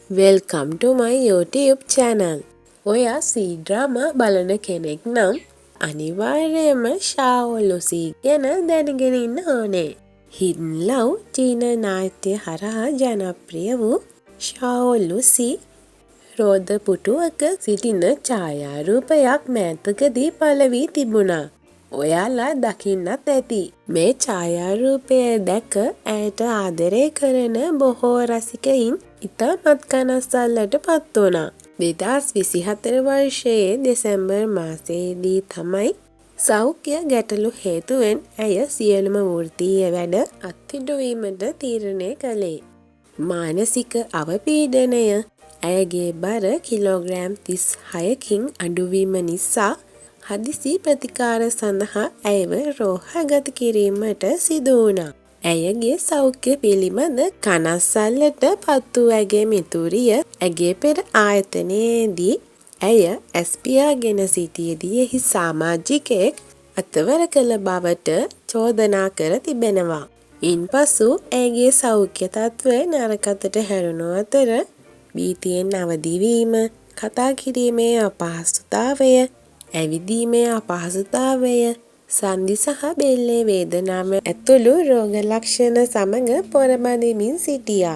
Welcome to my YouTube channel. ඔයා C-drama බලන කෙනෙක් නම් අනිවාර්යයෙන්ම ෂාවෝ ලුසී ගැන දැනගෙන ඉන්න ඕනේ. හිඩන් ලව් චීන නාට්‍ය හරහා ජනප්‍රිය වූ ෂාවෝ ලුසී රෝද පුටුවක සිටින ඡායාරූපයක් මෑතකදී පළ වී තිබුණා. ඔයාලා දකින්නත් ඇති. මේ ඡායාරූපය දැක ඇයට ආදරය කරන බොහෝ රසිකයින් ඉතාමත් කනස්සල්ලට පත් වුණා. 2024 වර්ෂයේ දෙසැම්බර් මාසයේදී තමයි සෞඛ්‍ය ගැටලු හේතුවෙන් ඇය සියලුම වෘත්තීය වැඩ අත්හිටුවීමට තීරණය කළේ. මානසික අවපීඩනය, ඇයගේ බර කිලෝග්‍රෑම් 36කින් අඩුවීම නිසා හදිසි ප්‍රතිකාර සඳහා ඇයව රෝහල්ගත කිරීමට සිදු වුණා. ඇයගේ සෞඛ්‍ය පිළිබඳ කනස්සල්ලට පත් වූ ඇගේ මිතුරිය ඇගේ පෙර ආයතනයේදී ඇය ඇස් පියාගෙන සිටියදී එහි සාමාජිකයෙක් අතවර කළ බවට චෝදනා කර තිබෙනවා. ඉන්පසු ඇයගේ සෞඛ්‍ය තත්ත්වය නරක අතට හැරුණු අතර භීතියෙන් අවදිවීම, කතා කිරීමේ අපහසුතාවය, ඇවිදීමේ අපහසුතාවය, සන්ධි සහ බෙල්ලේ වේදනාව ඇතුළු රෝග ලක්ෂණ සමග පොරබදිමින් සිටියා.